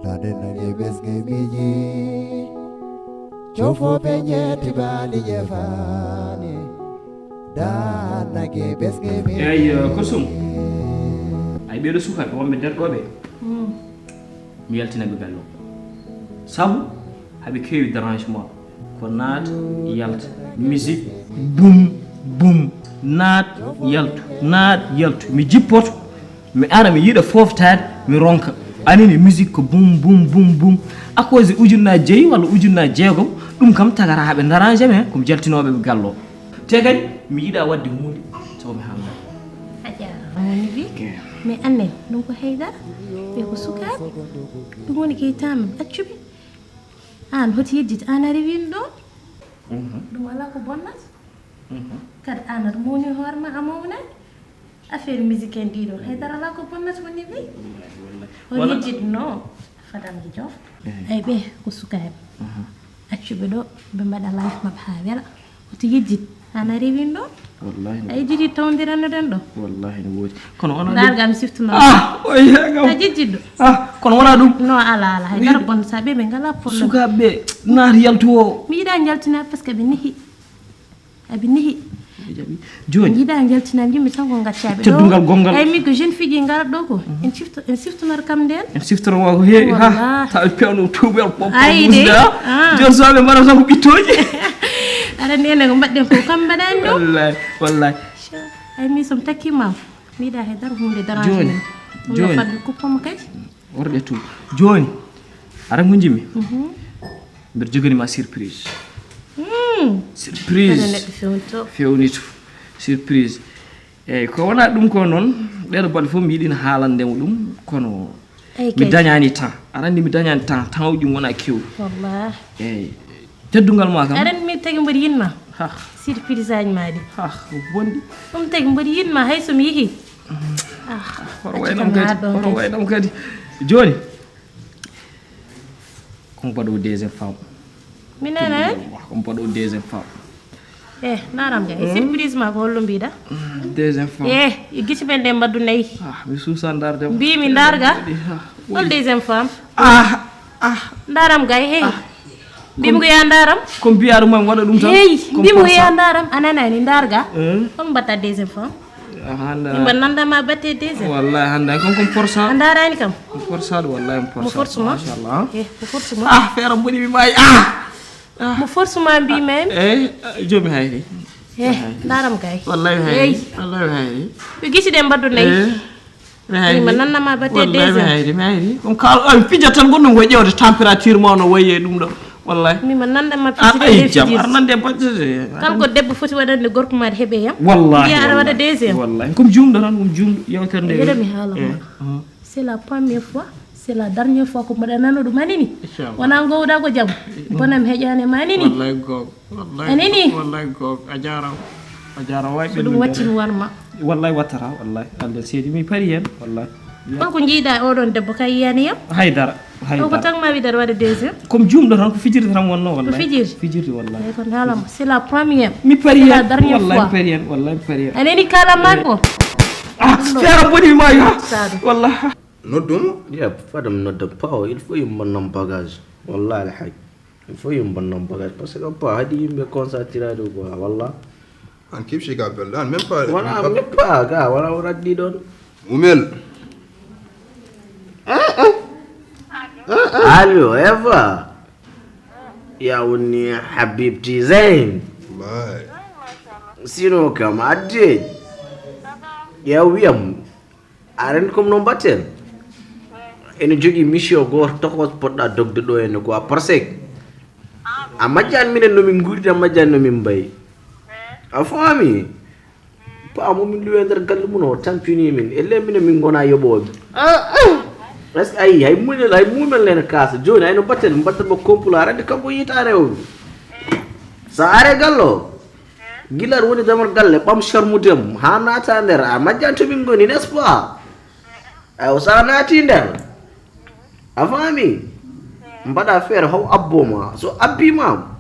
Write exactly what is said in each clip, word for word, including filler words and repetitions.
Dade nage besge miji. Chofo penye tibali jefani. Dade nage besge miji. Eyi, eh, Korsum. Ay, ɓeeɗo sukaaɓe wonɓe nder ɗo ɓe. Mi yaltina ɓe gallo. Sabu haɓe keewi dérangement. Ko naat, yalta. Musique, bum, bum. Naat, yaltu, naat, yaltu. Mi jippoto, mi ara, mi yiɗa fooftaade, mi ronka. Anini, musique ko bum, bum, bum, bum. À cause ujunnaaji jeyi walla ujunnaaji jeegom, ɗum kam tagata haɓe dérangé men, ko mi jaltinooɓe ɓe gallo. Te kadi, mi yiɗa waɗde huunde, taw mi haalda. A jaaraama, woni bi. Ok. Mais annen, ɗum ko haydara, ɓe ko sukaaɓe. Ɗum woni ko yittaa men, accu ɓe. Aan, hoti yejjit, aan a rewino ɗoon? Mhm. Ɗum alaa ko bonnata. Mhm. Kadi aan aɗa mawni hoore ma, a mawnaani. Affaire musique en ɗiɗo, haydara alaa ko bonnata, woni bi. Wallahi, wallahi. Hoti yejjit, no? A fadan ko jof. Eh. Ay, ɓe ko sukaaɓe. Mhm. Accu ɓe ɗo, ɓe mbaɗa live maɓɓe haa wela. Hoti yejjit, aan a rewino ɗoon? Wallahi. A yejjiti tawndirano ɗen ɗo? Wallahi no woodi. Kono wona ɗum. Ndarga mi siftuno. Ah, o yiya kam. A jejjitɗo. Ah, kono wona ɗum. No, ala, ala. Haydara bon sa ɓe, ɓe ngala problème. Sukaaɓe ɓe, naati yaltu o. Mi yiɗa jaltina parce que ɓe nehi. Aɓe nehi. Ɓe jaɓi. Jooni. Mi yiɗa jaltina, yimɓe tan ko ngaccaɓe ɗo. Teddungal gonngal. Ay, min ko jeune fille ji ngarat ɗo ko. En sifto-, en siftonor kam nden. En siftonor ma ko heewi. Ha, wallahi. Tawi pewno tuubel pop. Ay, de. Ah. Jooni so ɓe mbaɗa tan ko ɓittooji. Aɗa andi enen ko mbaɗɗen ko kam mbaɗani ɗum. Wallahi, wallahi. Ay, min so mi takkima, mi yiɗa haydara huunde dérangé. Jooni, min. Ɗum no jooni. Fadde kuppo mo kadi. Worɓe tum. Jooni, ara ko njimi. Mhm. Mbeɗa jogani ma surprise. Hmm. Surprise. Kala neɗɗo fewnito. Fewnito. Surprise. Eyyi, ko wona ɗum ko noon, ɗeɗo baɗe fof mi yiɗino haalande mo ɗum, kono mi dañani temps. Aɗa anndi mi dañani temps, temps uji wona kewɗi. Wallahi. Eyyi. Teddungal ma kam. Aɗa anndi mi tagi mboɗo yinma. Ha. Surprise aji ma ɗi. Ha, ko bonɗi. Ɗum tagi mboɗo yinma hay so mi yehi. Ah, hoto way ɗam kadi. Hoto way ɗam kadi. Jooni. Ko mbaɗo deuxième femme. Mi nana. Ko mbaɗo deuxième femme. Eh, ndaram ga. Eh, surprise ma ko hollo mbiɗa? Deuxième femme. Eh, gisi men ɗe mbaddu nayi. Ah, mi suusa ndarde. Mbi mi ndarga. Ah, hol deuxième femme? Ah, ah. Ndaram ga, hey. Ah. Mbimi ko ya ndaram. Ko mbiyaɗo ma mi waɗa ɗum tan. Hey, mbimi ko ya ndaram. A nanani ndarga. Eh? Hol mbatta deuxième femme? Hannde. Min mba nanda ma batte deuxième. Wallahi hannde kon kon forsa. A ndarani kam. Mo forsa ɗo wallahi mo forsa. Mo force ma? Machallah. Eh, mo force ma? Ah, feere mboɗi mi maayi. Ah. Ah. Mo force ma mbi men. Eh, jomi hayri. Eh, ndaram kay. Wallahi hayri. Hey. Wallahi hayri. Ɓe gisi ɗe mbaddu nayi. Eh. Mi hayri. Min mba nanna ma batte deuxième. Wallahi mi hayri, mi hayri. Ɗum kaal, ay, fijat tan gonɗum ko ƴeewde température ma no wayi e ɗum ɗo. Wallahi. Min mba nanda ma fijirde. Ah, ay, jam, ar nande batte de. Kala ko debbo foti waɗande gorko ma heɓe yam. Wallahi. Mbiya aɗa waɗa deuxième. Wallahi. Ko mi juumɗo tan, ko mi juumɗo yewtere nde. Yeɗa mi haala ma. Eh, ah. C'est la première fois, c'est la dernière fois ko mbaɗa nano ɗum anini. Inchallah. Wona ngowda ko jam. Bona mi heƴani ma anini. Wallahi gog. Wallahi. Anini. Wallahi gog. A jaaraama. A jaaraama. Wallahi so ɗum wattini warma. Wallahi wattata, wallahi. Allah seedi mi pari hen, wallahi. Holko jiiɗa oɗon debbo kay yiyani yam? Haydara, haydara. Ko tan ma wiɗa waɗa deuxième? Ko mi juumɗo tan, ko fijirde tan wonno, wallahi. Ko fijirde? Fijirde, wallahi. Eyi, ko haalama, c'est la première. Mi pari hen, wallahi mi pari hen, wallahi mi pari hen. Anani kala ma ko. Ah, feere boni ma ya. Wallahi. Noddumo? Ya, fadam nodda pawo, il faut yumma nam bagage. Wallahi alhaj. Il faut yumma nam bagage parce que pa hadi yimɓe concentrade quoi, wallahi. An keɓ chega belle an même pas. Wala même pas ga wala o raddi ɗon. Mumel. Allo, Eva. Ya woni Habibti Zain. Sino kam adde. Ya wiyam. Aren comme no mbatten. Ene jogii mission gooto tokos poɗɗa dogde ɗo henne quoi parce que a majjani minen no min nguurdi a majjani no min mbayi. A faami? Pa momin luwe nder galle mum o tampini min e le minen min ngona yoɓooɓe. Est-ce que ayi hay mumel hay mumel nen kaasa jooni hayno mbatten mbatten mo complo arande kanko yiita rewɓe. So are gallo gila aɗa woni damar galle ɓam charmudem ha naata nder a majjanto min ngoni n'est-ce pas? Ayo sa naati nder a faami mbaɗa feere haw abbo ma so abbi ma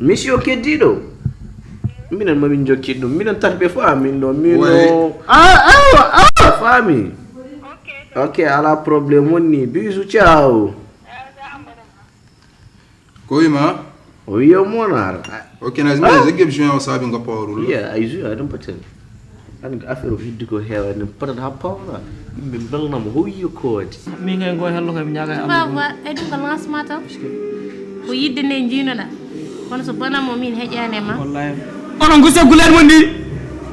mission keddiɗo minen mamin jokki ɗum minen tati ɓe fo amin ɗo mino a faami. Ok, ala problème, wonni bisous, ciao. Ko wima? O wiya monar. Ok, na zima zege bisous o sabi nga pawru. Yeah, I ju, I don't pretend. An affaire o hiddi ko heewa, en patat ha pawra. Yimɓe mbelnama, ho yiyo ko waɗi. Min kay ngo hello kay mi ñaga e Allah. Baba, e ɗum ko lancement tan. Ko yidde nde jiinoɗa. Kono so bonamo min heƴani e ma. Wallahi. Onon gusse guleɗe mon ndi.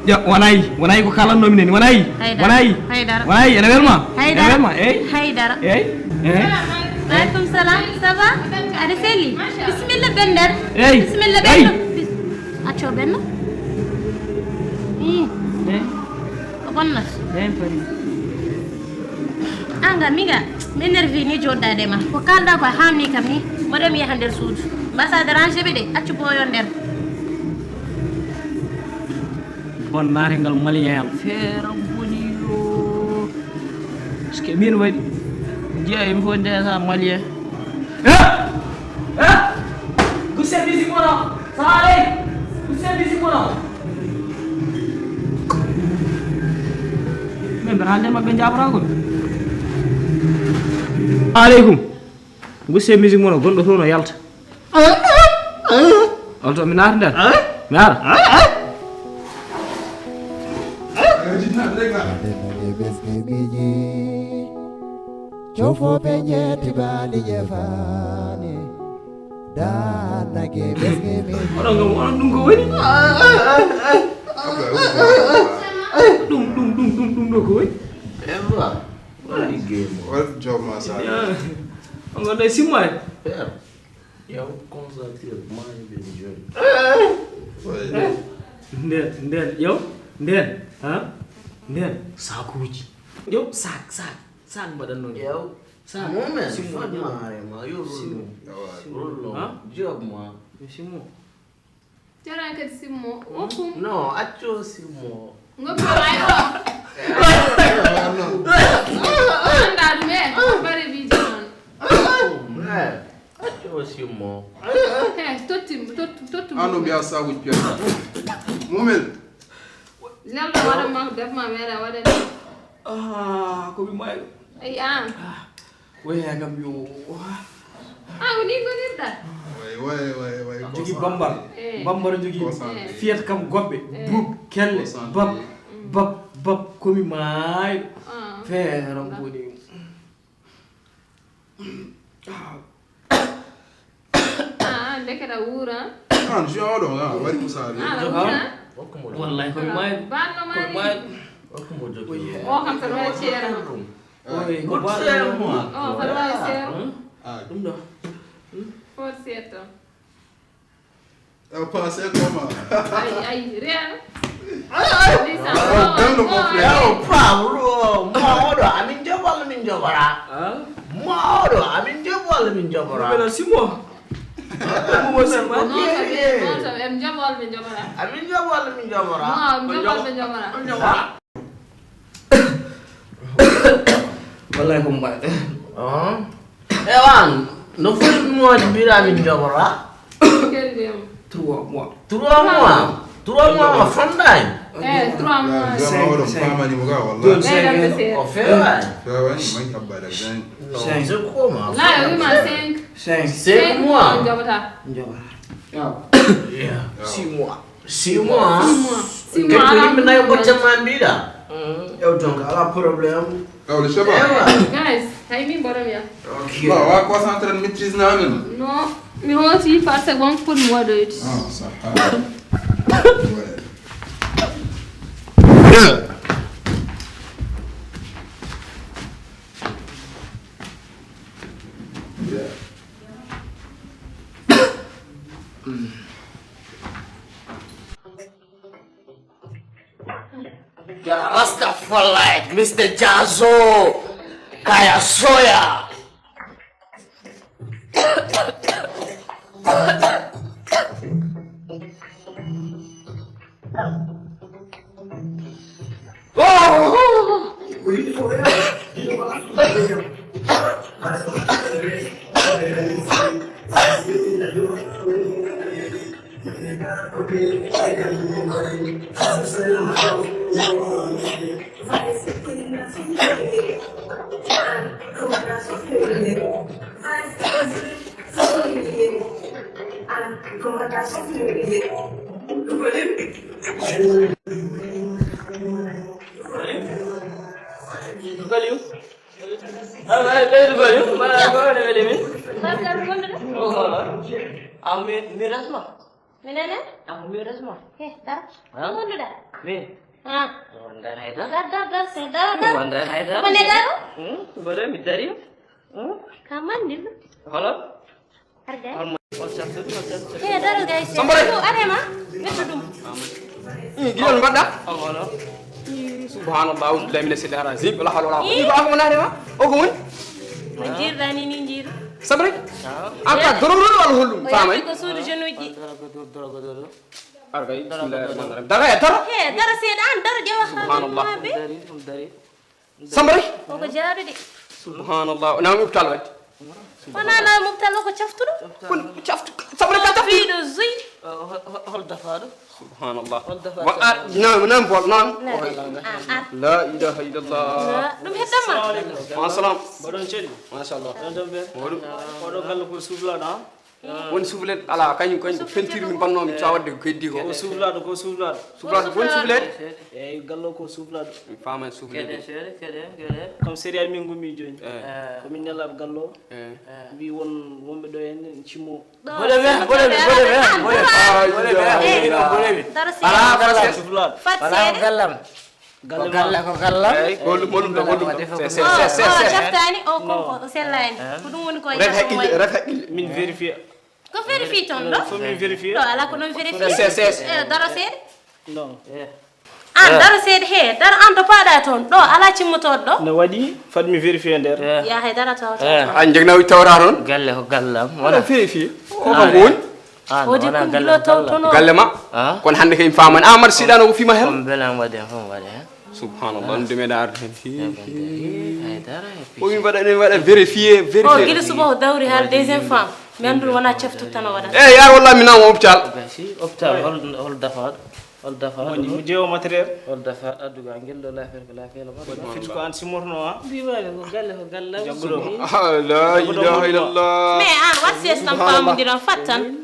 Ya, wonay, wonay ko kalanno minen, wonay. Haydara. Wonay. Haydara. Wonay, ene welma. Haydara. Ene welma, ey. Haydara. Ey. Ey. Waaleykum salam. Ça va? Aɗa selli? Bisimilla ɓenndere. Ey. Bisimilla ɓenndo. Acco ɓenndo. Ih. Ey. Ko bonnata? Ey, foti. An ga, mi ga, mi énervé ni joɗɗade ma. Ko kalɗa ko a hamni kam ni. Moɗon mi yaha nder suudu. Mbasa déranger ɓe de. Accu boyo nder. Bonnaare ngal Malien am. Feere am woni yo. Parce que min waɗi. Jeeya mi fof ndesa Malien. Eh! Eh! Gusse musique mono. Sare! Gusse musique mono. Min mbaɗa hannde maɓɓe njaɓata ko. Aleykum. Gusse musique mono gonɗo toon o yalta. Alto mi naata nder. Mi ara. Cofo peñe tibali jefani. Danake besge mi. Oɗon ngam onon ɗum ko woni? Ɗum ɗum ɗum ɗum ɗum ɗo ko woni? Emma. Wala liggéey mo. Wala job ma sa. On ngonɗo e simmo en. Yow concentré maa ngi leen di jooy. Nden nden yow nden ha nden sakuuji. Yow sak sak sak mbaɗan noon. Yow sak. Momen simmo. Fatma ma yo. Simmo. Rollo. Ha job ma. Simmo. Jara kadi simmo. Okkum. No acco simmo. Ngoppi o ay o. Anda ɗum e bare biji noon. Acco simmo. He tottim tottum tottum. Ano mbiya saguji piya. Mumen. Nelɗo waɗa ma def ma meeɗa waɗa ni. Ah, ko mi mayo. Ay an. Waya kam yo. Ah, ko ni gonirɗa. Way way way way. Jogi bambal. Eh. Bambal jogi. Fiyat kam gobbe. Eh. Bub kelle. Bab bab bab komi maay. Ah. Feeram boni. Ah. Ah, ndekete a wuura. An juin oɗo a waɗi musaade. Ah, a wuura. Wallahi komi maay. Banno mari. O kam sa ɗo ceera. Oy ko baɗo mo. Oh, fat wawi seero. Ah, ɗum ɗo. Fot seeto. O passé comment? Ay ay reeno. Ay ay. Pablo mawɗo amin joɓo walla min joɓora? Mawɗo amin joɓo walla min joɓora? Simo. Mo simo. Em joɓo walla min joɓora? Amin joɓo walla min joɓora? Em joɓo walla min joɓora? Wallahi ko mbaɗ. Ewan no foti mois de mbiramin jogora? Trois mois. Trois mois. Trois mois ma fondaani. Eh trois mois. Cinq. O fewaani. Fewaani man abbada. Cinq. Koma la wima cinq. Cinq. Cinq mois. Jogata. Jogata. Six mois. Six mois. Six mois. Six mois. Kadi ko yimɓe nayo ɓoccam ma mbiɗa. Ew donc ala problème. Ew le shabab. Guys, hay min mboɗo mi ya. Ok. Wa wa concentré maîtrise na amen. Non, mi hooti par seconde pour mi waɗoyde. Ah ça. Rasta for life, Mister Jazzo, Kaya Soya. Baliw. Ah, ah, leydi Baliw. Mbaɗa ko woni weli min? Barka ko gonɗuɗo? O hono? Ah, mi, mi resma. Minene? Ah, mi resma. He, dara. Ah? Ko gonɗuɗa? Mi. Ah. Wondan hay dara. Dar, dar, dar, se, dar, dar. Wondan hay dara. Ko ne daro? Hmm, ko mi dari. Hmm? Ka manni. Hono? Arga. Hono? O sartu, o sartu. He, daro gay se. Sambare. Ko arema? Metto ɗum. Hmm, giɗon mbaɗɗa? O hono? Subhanallah, auzu billahi minash shaitanir rajim. Wala hawla wala quwwata. Ih. Ko afo nare ma? O ko woni? No jiirɗa ni, ni jiir. Sambare? Ah. An ka doro wala hollum? O famay? Yahdi ko suudu jenuji. Doro, doro, doro, doro. Arga, bismillahir rahmanir rahim. Daga ya daro. He, daro seeɗa, an daro ƴewa ha. Subhanallah. Dari, dari. Sambare? O ko jaadude. Subhanallah. Na mi uptal wadde. Wona na mi uptal o ko caftuɗo. Kon caftu. Sambare ka caftu. Fiiɗo zuy. Hol, hol, hol dafaɗo? Subhanallah. Hol dafaɗo? Wa a, na, na mi bol, na. Na. An, an. La ilaha illallah. Ɗum heddama. Wa salam. Mbaɗon celi. Machallah. Ɗon ɗon ɓe. Mawɗum. Oɗo galle ko suuflaɗo, ha? Woni suflet ala, kañum, kañum ko peinture min bannomi, so a wadde ko heddi ko. Ko suuflaɗo, ko suuflaɗo. Suuflaɗo, woni suflet? Eyyi, gallo ko suuflaɗo. Mi faman suflet. Keɗe, seeɗa, keɗe, keɗe. Comme série min gumi joni. Eh. Ko min nelaɗo gallo. Eh. Mbi won wonɓe ɗo en cimmo. Boɗe ɓe, boɗe ɓe, boɗe ɓe, boɗe ɓe. Ah, boɗe ɓe, boɗe ɓe. Daro seeɗa. Ala, ala, suuflaɗo. Fat seeɗa. Gallam. Ko galle, ko galle. Eyyi, ko holɗum, holɗum ɗo, holɗum ɗo? Se, se, se, se, se. O caftani, o konko, o sellani. Ko ɗum woni ko ref haqqille, ref haqqille. Min vérifier. Ko vérifier toon ɗo? Faut min vérifier. Ɗo ala ko ɗon vérifier. Se, se, se. Eh, daro seeɗa. Non. An daro seeɗa he, daro an to paɗa toon. Ɗo ala cimmotooɗo ɗo. No waɗi, fat mi vérifier nder. Ya hay dara tawata. An jegna wi tawra toon? Galle ko gallam. Wala vérifier. O ko woni? An, o di wona kum galle, lo taw galle. Tono. Galle ma? Ah? Kono hannde kay mi faamani. Ah, mbaɗa siɗano ko fima hel? Kono belan waɗi hen, fof waɗi hen. Subhanallah, ɗum de meɗa arde hen. Hi, hi. Hay dara e o min mbaɗa, min mbaɗa vérifier, vérifier. O gila suba o dawri hal deuxième femme. Mi anndul wona caftu tan o waɗata. Eh, yar walla mi nawa hôpital. Gasi, hôpital, hol, hol dafa, hol dafa. Woni mo jeewo matériel. Hol dafa adduga ngel ɗo lafiyel ko lafiyel. Woni fit ko an simorno, ha? Mbimaɓe ko galle, ko galle. Jagguɗo. Ah, la ilaha illallah. Mais an wat ses tan pamondiron fat tan.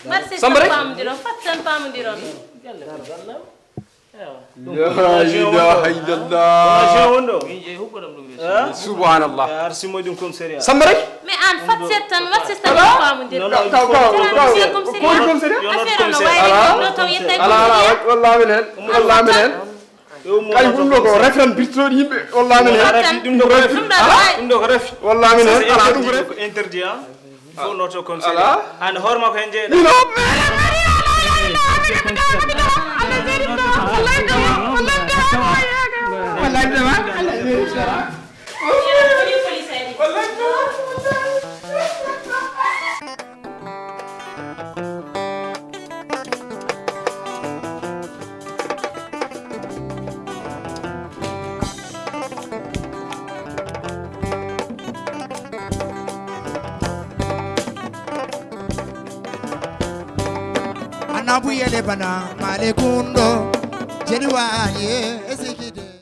Wat ses tan pamondiron fat tan pamondiron. La ilaha illallah. Subhanallah. Ar simo ɗum commissariat. Sambare? Mais an fat set tan, wat ses tan pamondiron. Kaw, kaw, kaw, kaw. Commissariat. Affaire no wayri no taw yetta. Ala, ala, wallahi min hen. Wallahi min hen. Kay ɗum ɗo ko référent birtoɗo yimɓe, wallahi min hen. Rafi, ɗum ɗo ko rafi. Ɗum ɗo ko rafi. Wallahi min hen. Ala, ɗum ko rafi. Interdit, hein? Fof noto comme ça. Ala. An hoore makko hen jeeɗa. Min o. Wallahi min o. Anabu yele bana male kundo jeli waye.